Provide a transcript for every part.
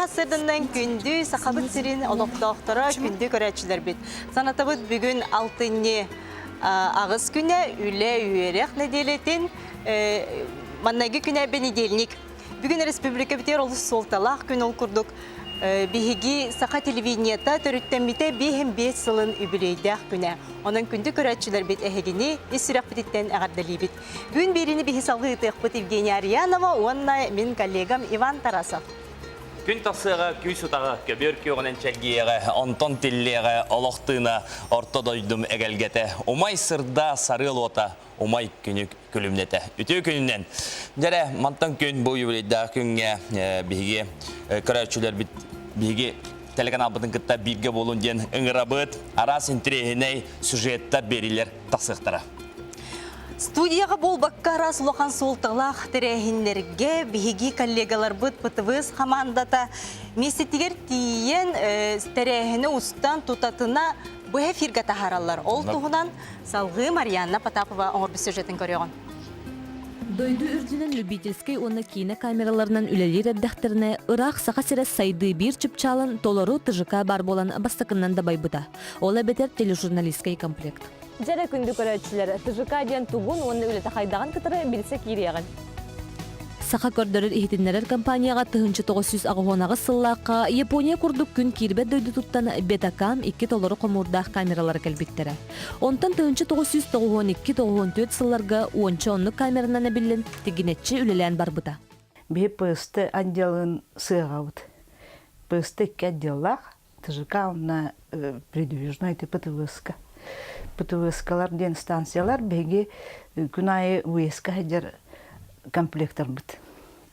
сырдыннан күндү Сахабыт сирин олохтоохторо, күндү көрөөччүлэрбит. Санатабыт бүгүн алтынньы аҕыс күнэ үлэ үөрэх нэдиэлэтин маннайгы күнэ бэнидиэлник. Бүгүн республикабытыгар олус суолталаах күн ол курдук биһиги саха телевидениета төрүттэммитэ 55 сылын үбүлүөйдээх күнэ. Онон күндү көрөөччүлэрбит эһигини ис сүрэхпититтэн эҕэрдэлиибит. Күн биэриини биһи салгыы ыытыахпыт Евгения Арьянова уонна мин коллегам Иван Тарасов. Күн тахсыаҕа, күүс утаҕа, көбүөр күөҕүнэн чэлгийэҕэ, онтон тиллиэҕэ, олох тыына, орто дойдум эгэлгэтэ, умай сырда, сарыал уота, умай күнү күлүмнэтэ. Үтүө күнүнэн! Дьэрэ, мантан күн бу юбилейдаах күҥҥэ биһиги көрөөччүлэрбит биһиги телеканалбытын кытта бииргэ буолун диэн ыҥырабыт. Араас интэриэһинэй сюжеттар биэриилэр тахсыахтара. Студияҕа буолбакка араас улахан суолталаах тэрээһиннэргэ биһиги коллегаларбыт ПТВС хамаандата миэстэтигэр тиийэн тэрээһини устан тутатына быһа эфиргэ таһаараллар. Ол туһунан салҕыы Марианна Потапова оҥорбут сюжетын көрүөҕүн. Дойду үрдүнэн любительскай уонна киинэ камераларынан үлэлиир эрдэхтэринэ, ыраах Саха сирэ сайдыы биир чыпчаалын толору ТЖК баар буолан бастакыннан дабайбыта. Ол эбэтэр тележурналистскай комплект. Дьэрэ күндү көрөөччүлэр, ТЖК диэн тугун уонна үлэтэ хайдаҕын кытары билсэ киириэҕин. Саха көрдөрөр-иһитиннэрэр компанияҕа 1988 сыллаахха Япония курдук күн киирбэт дойдутуттан Betacam икки толору хомуурдаах камералара кэлбиттэрэ. Онтон 1992-94 сылларга уонча оннук камеранан эбиллэн тигинэччи үлэлээн барбыта. Биһи ПСТ отделын сыаҕабыт. ПСТ икки отделлаах, ТЖК уонна передвижной ПТВСК. ПТВСКалар диэн станциялар биһиги күн аайы УСК сылдьар комплектарбыт.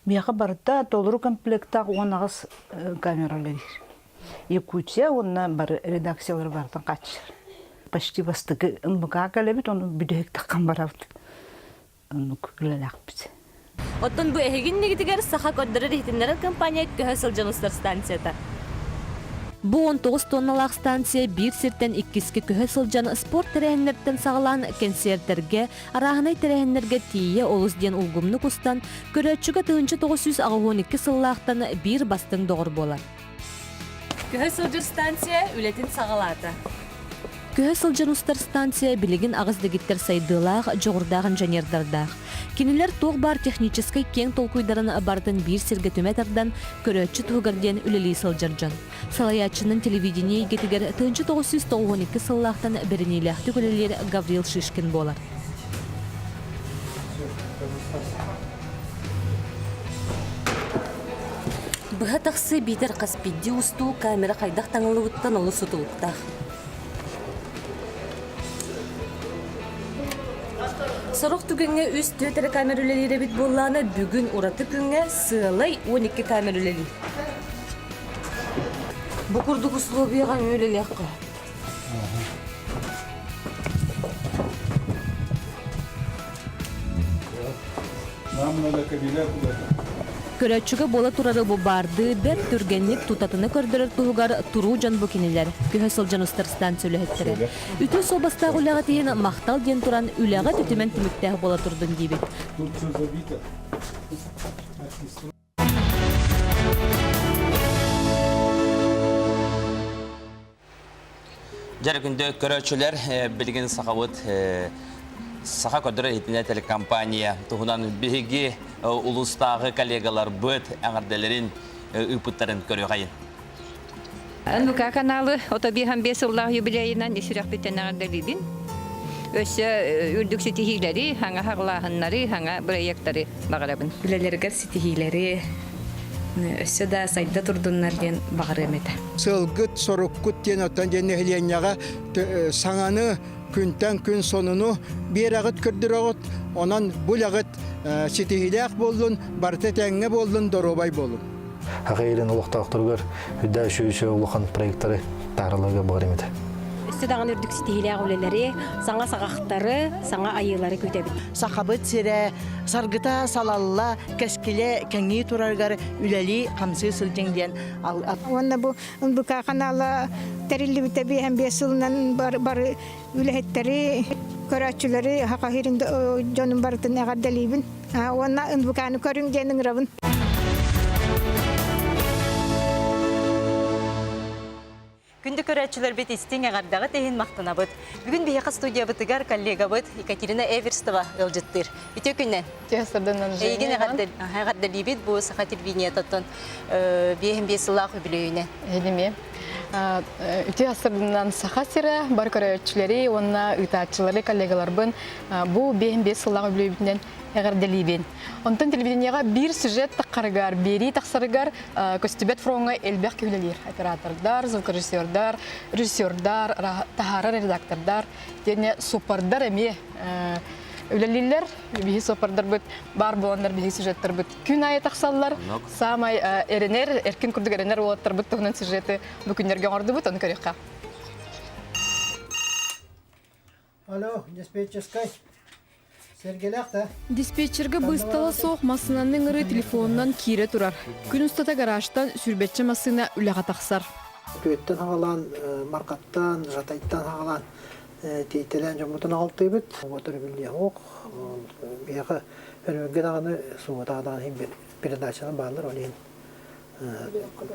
Миэхэ барыта толору комплектаах 18 камера үлэлиир. Якутия уонна бары редакциялар барытын хааччыйар. Почти бастакы НБК кэлэбит, ону бүтэһик таххан барабыт. Оннук үлэлээхпит. Оттон бу эһиги иннигитигэр саха көрдөрөр-иһитиннэрэр компания көһө сылдьан устар станцията. Бу 19 тонналаах станция биир сиртэн иккискэ көһө сылдьан спорт тэрээһиннэртэн саҕалаан кэнсиэртэргэ, арааһынай тэрээһиннэргэ тиийэ олус диэн улгумнук устан, көрөөччүгэ 1982 сыллаахтан биир бастыҥ доҕор буолар. Көһө сылдьар станция үлэтин саҕалаата. Көһө сылдьан устар станция билигин аҕыс дэгиттэр сайдыылаах, дьоҕурдаах инженердардаах. Кинилэр туох баар техническэй киэҥ толкуйдарын барытын биир сиргэ түмэ тардан, көрөөччү туһугар диэн үлэлии сылдьар дьон. Салайааччынан телевидение эйгэтигэр 1992 сыллаахтан бэриниилээхтик үлэлиир Гаврил Шишкин буолар. Быһа тахсыы биитэр хас биирдии устуу камера хайдах таҥыллыбыттан олус тутулуктаах. Сорох түгэҥҥэ үс-түөрт эрэ камера үлэлиир эбит буоллаҕына, бүгүн ураты күҥҥэ сыалай 12 камера үлэлиир. Бу курдук условияҕа үлэлиэххэ. Нам надо кабеля куда-то. Көрөөччүгэ буола турары бу баардыы бэрт түргэнник тутатына көрдөрөр туһугар туруу дьон бу кинилэр, көһө сылдьан устар станция үлэһиттэрэ. Үтүө суобастаах үлэҕит иһин махтал диэн туран үлэҕэ үтүмэн түмүктээх буола турдун диибит. Тут все забито. Дьэ күндү көрөөччүлэр, билигин сахабыт Саха көрдөрөр иһитиннэрэр телекомпания туһунан биһиги улуустааҕы коллегаларбыт эҕэрдэлэрин ыыппыттарын көрүөҕэйин. НВК каналы 35 сыллаах юбилейынан ис сүрэхпиттэн эҕэрдэлиибин. Өссө үрдүк ситиһиилэри, саҥа саҕалааһыннары, саҥа бырайыактары баҕарабын. Үлэлэригэр ситиһиилэри өссө да сайда турдуннар диэн баҕарыам этэ. Сылгыт, соруккут диэн оттон диэн нэһилиэнньэҕэ саҥаны күнтэн күн сонуну биэрэҕит көрдөрөҕүт. Онон бу үлэҕит ситиһиилээх буоллун, барыта тэҥҥэ буоллун, доруобай буолун. Аҕа олохтоохторугар үрдэ үчүгэй улахан проекттары таараларга баҕарым этэ. Өссө даҕаны үрдүк ситиһиилээх үлэлэри, саҥа саҕахтары, саҥа айыылары күүтэбит. Сахабыт сирэ саргыта салалла, кэскилэ кэҥии турарыгар үлэлии хамсыы сылдьыҥ диэн Уонна бу НБК канала тэриллибитэ 55 сылынан бары үлэһиттэри, көрөөччүлэри Хахаһирин дьонун барытын эҕэрдэлиибин. Уонна НБК-ны көрүҥ диэн ыҥырабын. Күндү көрөөччүлэрбит истиҥ эҕэрдэҕит иһин махтанабыт. Бүгүн биһиэхэ студиябытыгар коллегабыт Екатерина Эверстова ыалдьыттыыр. Үтүө күннэн. Эйигин эҕэрдэлиибит бу Саха телевидениетыттан 55 сыллаах үбүлүөйүнэн. Эһигини үтүө сырдынан Саха сирэ бар көрөөччүлэри уонна ыытааччылары коллегаларбын бу 55 сыллаах үбүлүөйбүтүнэн эҕэрдэлиибин. Онтон телевидениеҕа биир сюжет таххарыгар, биэрии тахсарыгар көстүбэт фроҥҥа элбэх киһи үлэлиир. Оператордар, звукорежиссердар, режиссердар, таһаарар редактордар, итиэннэ суоппардар эмиэ үлэлииллэр. Биһи суоппардарбыт баар буоланнар биһи сюжеттарбыт күн аайы тахсаллар. Саамай эрэнэр, эркин курдук эрэнэр уолаттарбыт туһунан сюжеты бу күннэргэ оҥордубут, ону көрүөххэ. Алло, диспетчерскай. Сэргэлээх да? Диспетчергэ быыстала суох массыынаны ыҥырыы телефонунан киирэ турар. Күн устата гаражтан сүүрбэччэ массыына үлэҕэ тахсар. Күөттэн хаҕалаан, Маркаттан, Жатайтан хаҕалаан тиэйтэлээн дьоммутун аҕалтыыбыт. Уотар биллиэ суох. Биһиэхэ өрөмүҥҥэ даҕаны, субботаҕа даҕаны иһин передачалар бааллар, ол иһин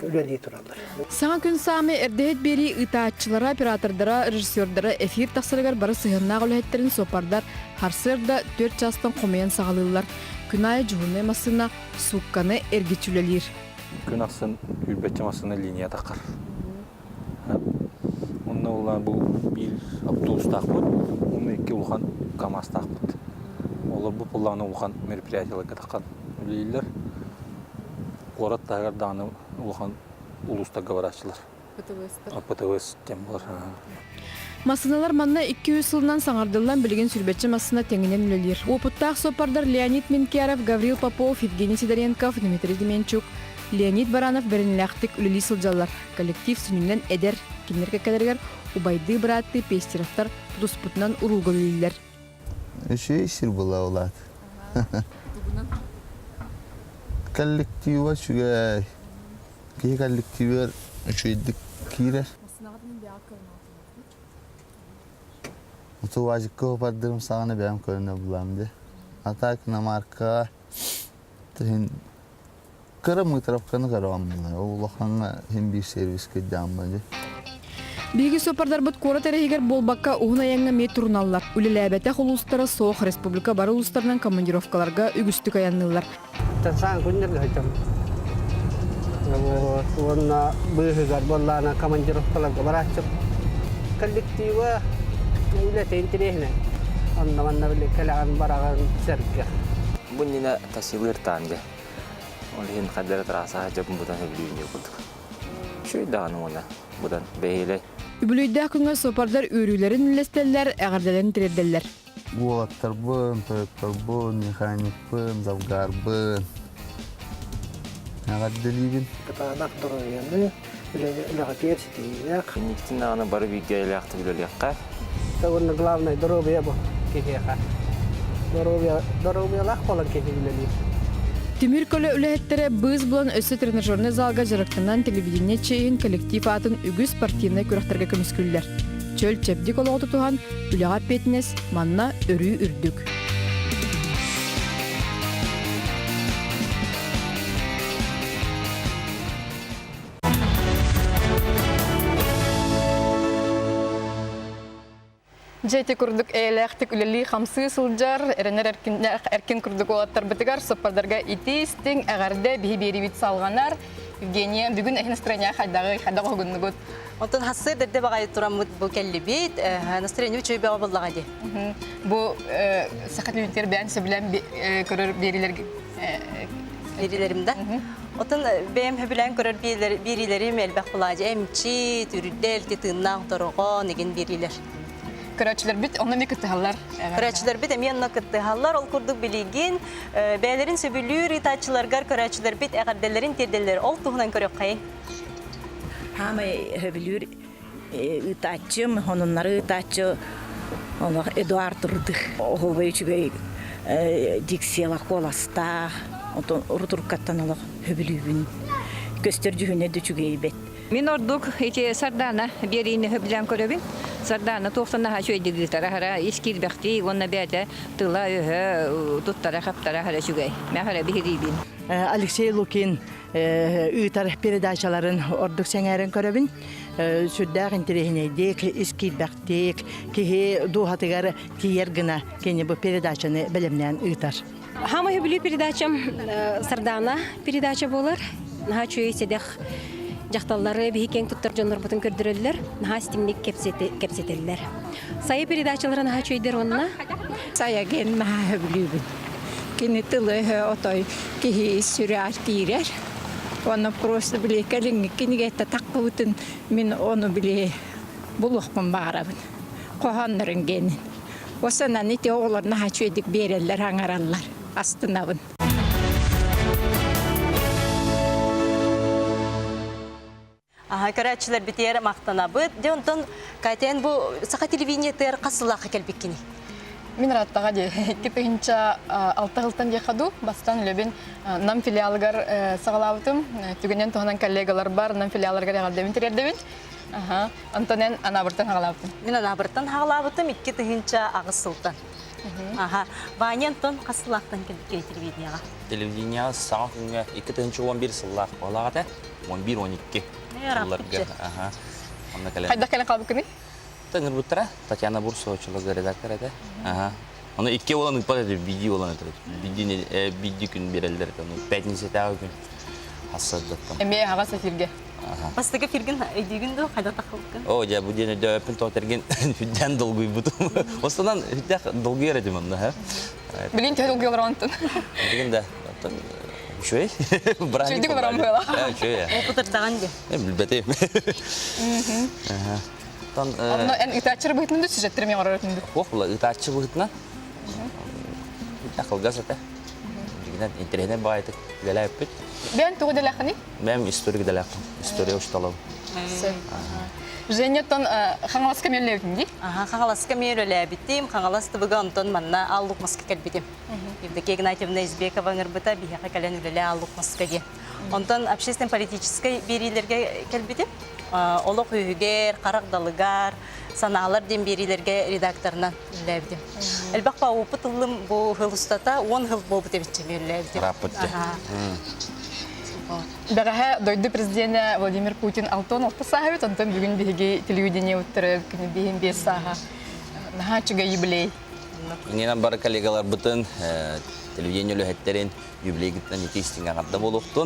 үлэлии тураллар. Саҥа күн саамай эрдэһит биэрии ыытааччылара, оператордара, режиссердара эфир тахсарыгар бары сыһыаннаах үлэһиттэрин суоппардар сарсыарда 4 чаастан хомуйан саҕалыыллар. Күн аайы дьуһуннай массыына суукканы эргиччи үлэлиир. Күн ахсын үүрбэччэ массыына линия тахар. Онно улаан бу биир автобустаахпыт, уонна икки улахан КАМАЗтаахпыт. Олор бу пуллааны улахан мероприятиеларга таххан үлэлииллэр. Куорат таһыгар даҕаны улахан улуустарга барааччылар. ПТВС диэн буолар. Массыыналар манна 200 сылынан саҥардыллан билигин сүүрбэччэ массыына тэҥинэн үлэлиир. Уопуттаах суоппардар Леонид Менкяров, Гаврил Попов, Евгений Сидоренков, Дмитрий Деменчук, Леонид Баранов бэриниилээхтик үлэлии сылдьаллар. Коллектив сүнньүнэн эдэр, кинилэр кэккэлэригэр убайдыы бырааттыы Пестеровтар тутуспутунан уруулга үлэлииллэр. Үчүгэй сир была улаат. Коллектива үчүгэй. Киһи коллективыгар үчүгэйдик киирэр. Утуазикка бардырым саҕана бэйэм көрүнэ булам де. А так иномарка тыһын кыра мытровканы көрөҕүм ол улахаҥҥа иһин биир сервискэ дьаамма Биһиги суоппардарбыт куорат эрэһигэр буолбакка уһун айаҥҥа эмиэ туруналлар. Үлэлээбэтэх улуустара суох республика бары улуустарынан командировкаларга үгүстүк айанныыллар. Саҥа күннэргэ сылдьабын. Уонна быыһыгар буоллаҕына командировкаларга барааччым. Коллектива үлэтэ интэриэһинэй. Онно манна били кэлэҕин бараҕын сэргэх. Бу иннинэ таксилыыр таанга. Ол иһин хаддара трассаҕа дьабын бутан сөбүлүүннүү курдук. Үчүгэй даҕаны уонна бутан бэһиэлэй. Үбүлүйдээх күҥҥэ суоппардар үөрүүлэрин үллэстэллэр, эҕэрдэлэрин тириэрдэллэр. Уолаттарбын, тойотторбун, механикпын, завгарбын эҕэрдэлиибин. Кытаанах доруобуйаны, үлэҕитигэр ситиһиилээх. Инникитин даҕаны бары бииргэ эйэлээхтик үлэлиэххэ. Уонна главное доруобуйа бу киһиэхэ. Доруобуйа, доруобуйалаах буолан киһи үлэлиир. Тимир көлө үлэһиттэрэ быыс булан өссө тренажернай залга дьарыктанан телевидение чиэһин коллектив аатын үгүс спортивнай күрэхтэргэ көмүскүүллэр. Чөл чэбдик олоҕу тутуһан, үлэҕэ эппиэтинэс манна өрүү үрдүк. Дьэ ити курдук эйэлээхтик үлэлии-хамсыы сылдьар, эрэнэр эркин курдук уолаттарбытыгар соппордарга итии-истиҥ эҕэрдэ биһи биэриибит салҕанар. Евгения, бүгүн эһин настроение хайдаҕый, хайдах уһугуннугут? Онтон хассыыр дэрдэ баҕайы тураммыт бу кэллибит. Настроение үчүгэй бөҕө буоллаҕа дии. Бу саха телевидениетигэр бэйэҥ сөбүлээн көрөр биэриилэр биэриилэрим да. Отон бэйэм сөбүлээн көрөр биэриилэрим элбэх булаадьы эмчит, үрдэл, тыыннаах дорҕоон игин биэриилэр. Көрөөччүлэрбит онно эмиэ кыттыһаллар. Көрөөччүлэрбит эмиэ онно кыттыһаллар. Ол курдук билигин бэйэлэрин сөбүлүүр ыытааччыларгар көрөөччүлэрбит эҕэрдэлэрин тиэрдэллэр. Ол туһунан көрүөххэйиҥ. Хаамай сөбүлүүр ыытааччым, онуннары ыытааччы олох Эдуард Рудых. Оһуобай үчүгэй дикцияла куоластаах, отон урутуркаттан олох сөбүлүүбүн. Көстөр дьүһүнэ да үчүгэй бэт. Мин ордук ити Сардаана биэриини сөбүлээн көрөбүн. Сардаана туохтан наһаа үчүгэйдик ыытара аһара ис киирбэхтии уонна бэйэтэ тыла-өһө туттара-хаптара аһара үчүгэй. Мин аһара биһириибин. Алексей Лукин ыытар передачаларын ордук сэҥээрэн көрөбүн. Сүрдээх интэриэһинэйдик, ис киирбэхтик, киһи дууһатыгар тиийэр гына кини бу передачаны бэлэмнээн ыытар. Хамай бүлүү передачам Сардаана передача буолар. Наһаа үчүгэй сэдэх дьахталлары биһи киэҥ туттар дьоннорбутун көрдөрөллөр. Наһаа истиҥник кэпсэтэллэр. Сайа передачалара наһаа үчүгэйдэр уонна Сайа диэн наһаа сөбүлүүбүн. Кини тылы-өһө отой киһи ис сүрэҕэр киирэр. Уонна просто били кэлиҥҥи кинигэтэ таххыбытын мин ону били булуохпун баҕарабын. Хоһооннорун гиэнин. Осанан ити оҕолор наһаа үчүгэйдик биэрэллэр, аҥараллар. Астынабын. Аха, көрөөччүлэрбитигэр махтанабыт. Дьэ, онтон Катя, бу саха телевидениетыгар хас сыллаахха кэлбиккиний? Мин ыраттаҕа дии. 2006 сылтан диэххэ дуу, бастаан үлэбин Нам филиалыгар саҕалаабытым. Түгэнэн туһанан коллегаларбар Нам филиалларыгар эҕэрдэбин тириэрдэбин. Аха. Онтон эн Анаабыртан хаҕалаабытым. Мин Анаабыртан хаҕалаабытым 2008 сылтан. Аха. Ваня Антон хас сыллаахтан кэлбиккиний телевидениеҕа? Телевидениеҕа саҥа күҥҥэ 2011 сыллаах буолаах этэ. 11-12 сылларга. Аха. Онно кэлэн. Хайдах кэлэн хаалбыккыный? Тыҥырбыттара. Татьяна Бурсова чулага редактор этэ. Аха. Ону икки буолан ыыппат этэ, биирдии буолан этэ. Биирдии биирдии күн биэрэллэр этэ. Ону пятницатааҕы күн хассардаттан. Эмиэ аһаҕас эфиргэ. Бастакы эфиргин өйдүүгүн дуо? Хайда таххыбыккын? Оо, дьэ, бу диэн өйдөөбөппүн тоҕо тэргин үрдээн долгуйбутум. Останан үрдээх долгуйар этим онно, ха. Билин төһө долгуйалар онтон? Билигин да, оттон үчүгэй. Үчүгэйдик олорон буола. Үчүгэй. Опытырдаҕын дии. Билбэтим. Тон Онно эн ытааччы быһытынан да сюжеттери мен оҥорор этим Хуох була ытааччы быһытынан. Кылгас этэ. Дигинен интэриэһинэй баҕайытык үлэлээппит. Бэйэн тугу дэлэххиний? Бэйэм историк идэлээхпин. История учууталабын. Женя оттон Хаҥаласка миэллээбитин дии? Аха, Хаҥаласка миэллээбитим. Хаҥалас тыбыга онтон манна Аллук Маска кэлбитим. Евдокия Игнатьевна Избекова ыҥырбыта, биһиэхэ кэлэн үлэлээ Аллук Маска диэн. Онтон общественно-политическай биэриилэргэ кэлбитим. Олох үһүгэр, харах далыгар, санаалар диэн биэриилэргэ редакторынан үлэлээбитим. Элбэх опыт ыллым бу сыл устата, 10 сыл буолбут эбитчэ үлэлээбитим. Бэҕэһээ дойду президенэ Владимир Путин 66 сааһа эбит, онтон бүгүн биһиги телевидение уттары күнү биһин биэс сааһа. Наһаа үчүгэй юбилей. Иннинэн бары коллегаларбытын, телевидение үлэһиттэрин юбилейгыттан ити истиҥ эҕэрдэ буолуохтун.